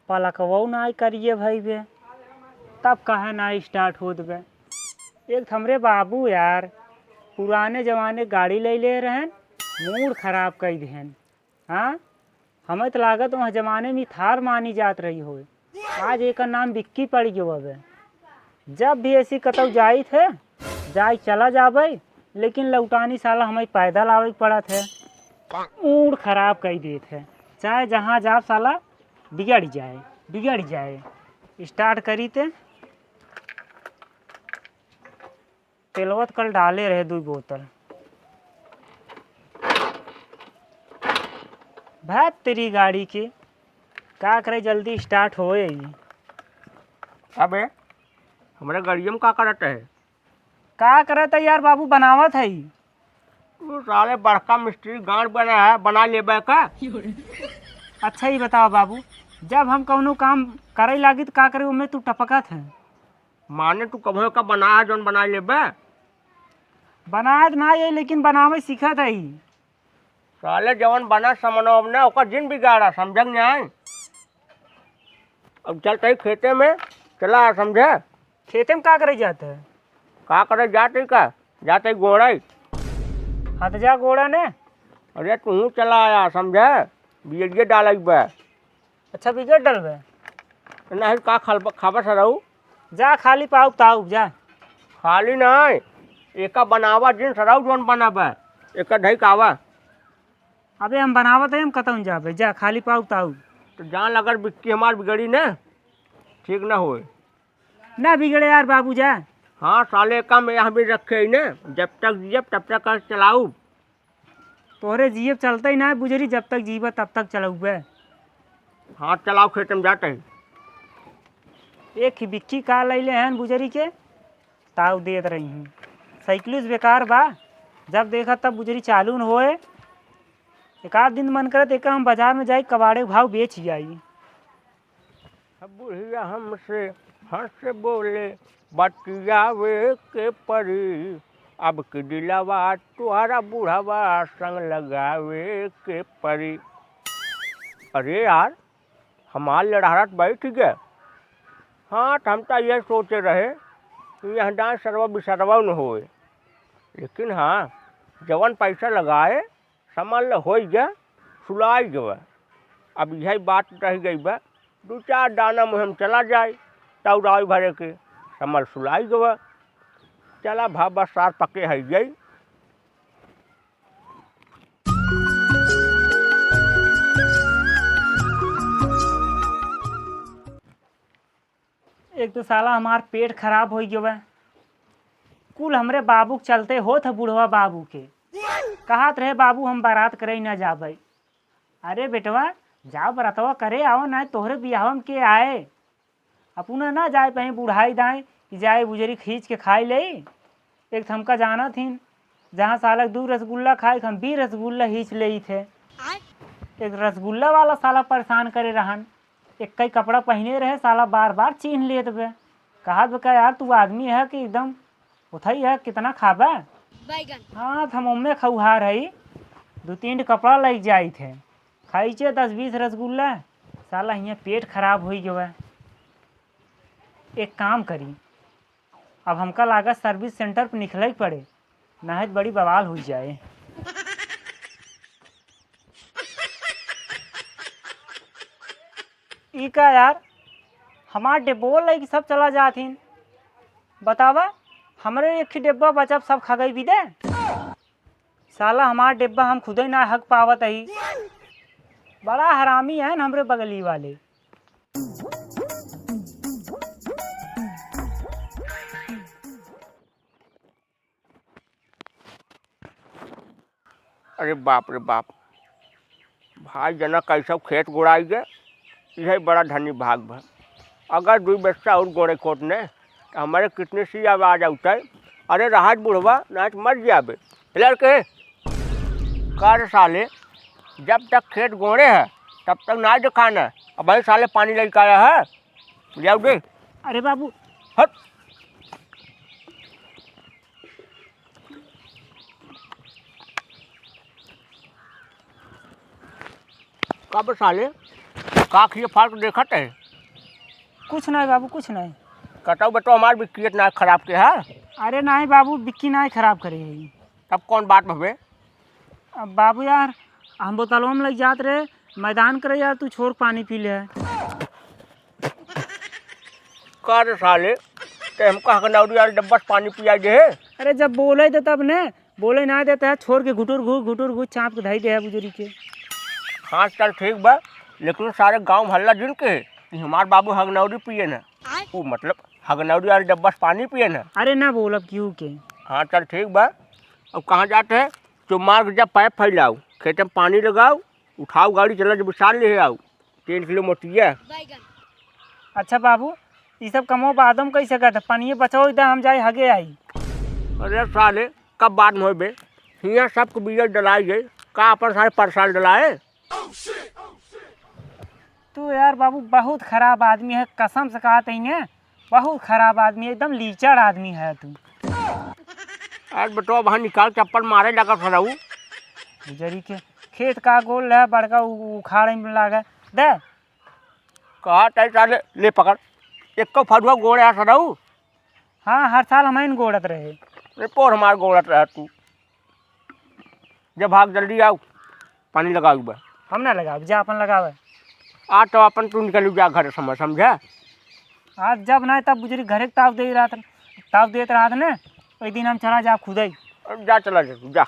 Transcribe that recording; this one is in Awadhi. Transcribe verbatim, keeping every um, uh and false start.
पलकवो नाई करिए भई बे, तब कहे नाई start होत बे। एक त हमरे बाबू यार, पुराने जमाने गाड़ी ले ले रहन, मूड खराब कइ दिहन। हाँ, हमें त लागत वह जमाने में थार मानी जात रही होए। आज एकर नाम बिक्की पड़ गयो हवे। जब भी ऐसी कतौ जाइत है, जाई चला जाबे, लेकिन लौटानी साला हमें पैदल आवे के पड़त है। मूड खराब कइ देत है, चाहे जहाँ जाब साला बिगड़ जाए, बिगड़ जाए। Start करी ते। तेलवा त कल डाले रहे दुई बोतल। भाग तेरी गाड़ी के, का करे, जल्दी start होए ही। अबे, हमरे गाड़िया में का करत है? का करत है यार बाबू, बनावत है। तू साले बड़का मिस्त्री गांड बना है, बना लेबे का? अच्छा, ई बतावा बाबू, जब हम कउनो काम करे लागी त का करे, ओमे तू टपकत है? माने तू कबो का बना है जौन बना लेबे? बनात ना है, लेकिन बनावे सीखत है। साले जवन बना समनो अब ना, ओकर जिन बिगाड़ा, समझे कि नाई? अब चल तई खेते में, चला, समझे? खेते में का करे जात है? का करे जात है का? जात है गोड़ाई। हाँ, तो जा गोड़ा ने। अरे, तू चला आया, समझे? बिजड़िए डालई बे। अच्छा, बिगड़ डलबे? नहीं, का खाल-, खाबा सरऊ? जा, खाली पाऊ ताऊ, जा। खाली नहीं, एका बनावा जिन सरऊ जौन बनाबे, एका ढई के आवा। अबे हम बनावत है, हम कतौन जाबे, जा, खाली पाऊ ताऊ। तो जान अगर बिक्की हमार बिगड़ी ने, ठीक न होए। ना बिगड़े यार बाबू, जा। हाँ, साले का में यहाँ भी रखे ही ने, जब तक जियब तब तक कर चलाऊ। तोहरे जियब चलते ही ना है बुजरी, जब तक जीबा तब तक चलउबे। हाँ, चलाओ खेते में जाते ही। एक ही बिक्की का लैले हन बुजरी के, ताऊ देत रही हूँ। साइकिल से बेकार बा, जब देखा तब बुजरी चालू न होए। एक आध दिन मन करत एक हम बाजार में जाई, कबाड़े के भाव बेच ही आई। अब बुढ़िया हमसे हंस बोले, बतियावे के परी, अब की दिलवा तुहरा बुढ़वा संग लगावे के परी। अरे यार, हमार लड़हरत बैठ गए। हाँ, त हम तो ये सोचे रहे कि यहाँ दाएँ सरवा बिसरवा न होए, लेकिन हाँ, जवन पैसा लगाए समल होई गए, सुलाई गवा। अब यही बात रह गई बा, दू चार दाना मुँह में चला जाए, तौराई भरे के समल सुलाई गवा। चला भा बस सार पके है गई। एक तो साला हमार पेट खराब होइ गयो बा। कुल हमरे बाबू के चलते होत है बुढ़वा बाबू के। कहत रहे बाबू हम बारात करे ना जाबे। अरे बेटवा, जाओ बरातवा करे आओ, ना तोहरे बियाहवा में के आए। अपना ना जाए पाए बुढ़ाई दाए कि जाए बुजरी खींच के खाई ले। एक तो हमका जानत हिन, जहाँ साला दू रसगुल्ला खाए, हम बीस रसगुल्ला खींच लेई थे। एक रसगुल्ला वाला साला परेशान करे रहन, एक कई कपड़ा पहिने रहे, साला बार बार चीन्ह लेत बे। कहत बे का यार, तू आदमी है कि एकदम उथई है, कितना खाबे? बैगन। हाँ, त हम ओम्मे खउहार हई, दू तीन ठे कपड़ा लग जाई थे। खाई चे दस बीस रसगुल्ला, साला हियाँ पेट खराब होई गवा। एक काम करी, अब हमका लागत सर्विस सेंटर पे निकले के पड़े, नाहीं त बड़ी बवाल हुई जाए। ई का यार, हमार डिब्बो लइके सब चला जात हिन। बतावा, हमरे एक ही डिब्बा बचब, सब खा गई भी दे। साला हमार डिब्बा हम खुदे ना हक पावत हई। बड़ा हरामी है न हमरे बगली वाले। अरे बाप रे बाप, भाई जना कैसा खेत गोड़ाई गए, यही बड़ा धनी भाग भा। अगर दुई बस्ता और गोड़े खोट ने, तो हमारे कितने सी आवाज आउता है। अरे रहाज बुढ़वा, ना तो मर जाबे। लड़के, का रे साले, जब तक खेत गोड़े है, तब तक ना दिखाना। अब भाई साले पानी लेके आया है, ले आओ दे। अरे बाबू। हट। कब साले, का खिए फाड़ के देखत है? कुछ नाहीं बाबू, कुछ नाहीं। कतौ बेटो हमार बिक्कियत ना खराब के है? अरे नाहीं बाबू, बिक्की नाहीं खराब करे है। तब कौन बात भवे? अब बाबू यार, हम बोतलवा में लग जात रहे, मैदान करे यार, तू छोड़ पानी पी ले। का रे साले, ते हमका हगनौरी वाले डब्बा से पानी पिया दे? अरे जब बोले दे तब ने, बोले ना देते है, छोड़ के घुटुर घू, घुटुर घू चाप के धई दे है बुजुर्ग के। हाँ चल ठीक बा, लेकिन सारे गाँव में हल्ला जिन के कि हमार बाबू हगनौरी पिए ना। आय। वो मतलब हगनौरी वाले डब्बा से पानी पिए ना। अरे ना बोलब क्यों के। हाँ चल ठीक बा, अब कहाँ जाते हैं? तो मार के जब पाइप फैलाओ, खेते में पानी लगाओ, उठाओ गाड़ी, चला जब साल ले आओ, तीन किलो मोटिया। अच्छा बाबू, ई सब कमो बादम कैसे करते? पनिये बचाओ, इधर हम जाए हगे आई। अरे साले, कब बाद में होबे? हियाँ सबके बीज डलाई गए, का अपन सारे परसाल डलाए? तू यार बाबू बहुत खराब आदमी है, कसम से कहा तईने, बहुत खराब आदमी है, एकदम लीचड़ आदमी है तू। आज बेटवा बाहर निकाल चप्पल मारे लगा फराऊ। गुजरी के खेत का गोल है, बड़का उ-, उखाड़े में लागे। दे। कहा तई साले, ले पकड़। एको फरुआ गोड़े आ सरऊ। हाँ, हर साल हम ही न गोड़त रहे। ए, पोर हमार गोड़त रहे तू। जब भाग जल्दी आओ, पानी लगाओ बा। हम ना लगाओ, जा अपन लगावे। आज तो अपन तू निकल जा घर से, समझा? आज जब ना तब बुजुर्ग घरे ताव दे रहत, ताव देत रहत ने, ओई दिन हम चला जा खुदई। जा चला जा, जा।